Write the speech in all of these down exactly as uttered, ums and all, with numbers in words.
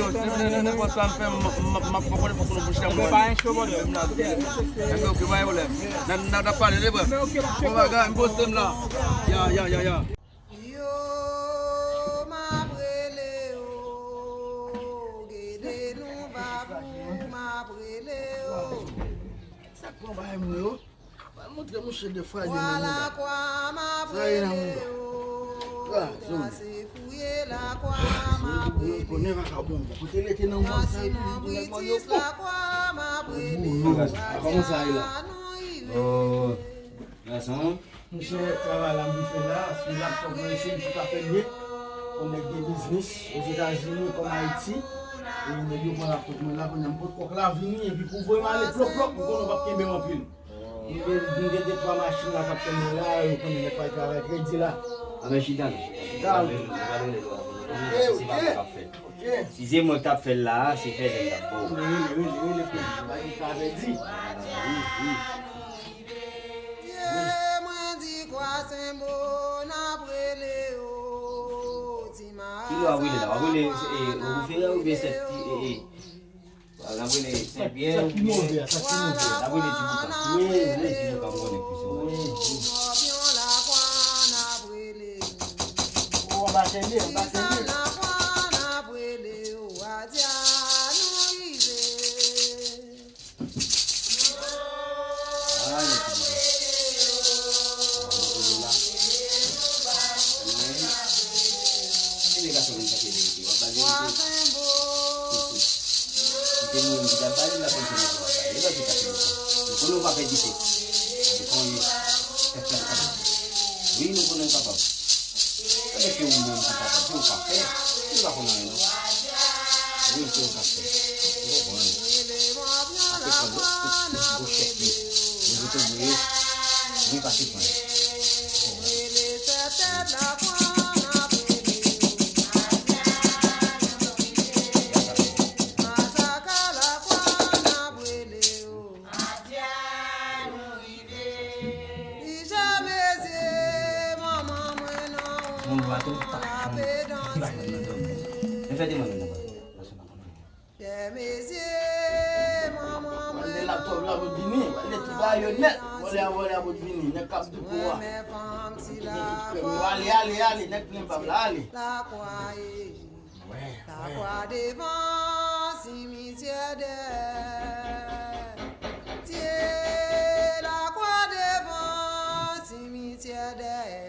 yo, se nenpòt sa m fè, m ap fè konnen fòk nou bouch la mwen. Enben, oke, pa gen pwoblèm. N ap pale, lè, bon bagay, m poste m la. Ya, ya, ya, ya. Yo, m ap rele w, gede nou va pou m ap rele w. Sa k pran bagay mwen yo? Ba montre mouche de fwa de nan mouda. Sa ye nan mouda. Ah, zon. Konnen vakabon. Kote l rete nan mòn sa, li di nèg mòn yo bon. Bon, non, a kòman sa ye la? Oh, gason. Monchè, travay la m vin fè la, se laptop mwen, se li ki ka fè l ye. Yon nèg gen biznis Ozetazini kòm Ayiti. E nèg yo pran laptop mwen la, kounye a m pot kòk la vini, epi pou voye m ale plòp plòp, m konnen w p ap kenbe m anpil. M gen, m gen de twa machin la k ap tann mwen la, yo konnen nèg pa travay kredi la. Anben chita non. Chita. Ou pa rele, ou pa rele, ou pa rele. Konnen si se pa mwen k ap fè. Si se mwen k t ap fè l la, se fè zen k ap ba w. Rele, rele, rele, rele, pa gen sa pèdi. Wi, wi. Dye mwen di kwa Senbo n ap rele yo, ti ma. Ki lè w ap rele la? W ap rele, e, Robo Ferè oubyen sèt ti, e, e? N ap rele Senpyè oubyen n ap rele Ti Bouka. Wi, wi. Ti Bouka m konnen plis ou. Wi, wi. Ou anba tèlè, anba tèlè. Ah, nèg ki di sa. Ki nèg a fè moun chante verite? W ap ba l verite? Si se moun ki t ap ba li l, l ap konn se moun ki t ap ba li. E lòt yo ka fè defann. Nou konnen w pa fè dite. Nou konnen. Wi, nou konnen w kapab. Sa vle di se ou menm ki kapab, se ou k ap fè. Ou pa konn anyen non. Wi, se ou k ap fè. Ou konprann? Pase pran yo, tout, tout gwo chèf yo. Yo vote pou yo. Wi, pase pran yo. Yon lwa tou, pa janm, pa janm nan dòmi. Men fè demann ou nan pase. Pale laptop la pou vini, pale tout bagay yo nèt. Vòlè a, vòlè a pou vini, nèg k ap di pou wa. Vini tout krèm yo, ale, ale, ale, nèg plen bab la, ale. Lakwa devan, simityè dèyè. Dye, lakwa devan, simityè dèyè.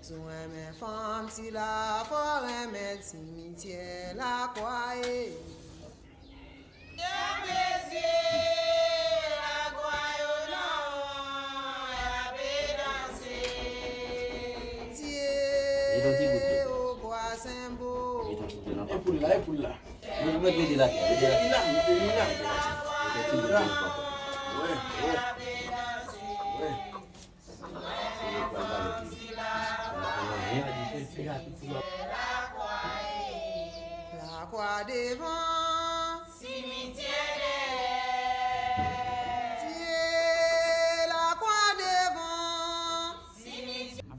Si w renmen fanm sila, fò w renmen simityè Lakwa e. Fèmen zye Lakwa yo non, y ape danse. Dye, o kwa Senbo. E pou l la, e pou l la. Mwen, mwen mete l atè, mete l atè. Mete l la, mete l la. Mete l la. Wè, wè. Wè. Lakwa devan. Simityè dèyè. Dye, lakwa devan. Simityè.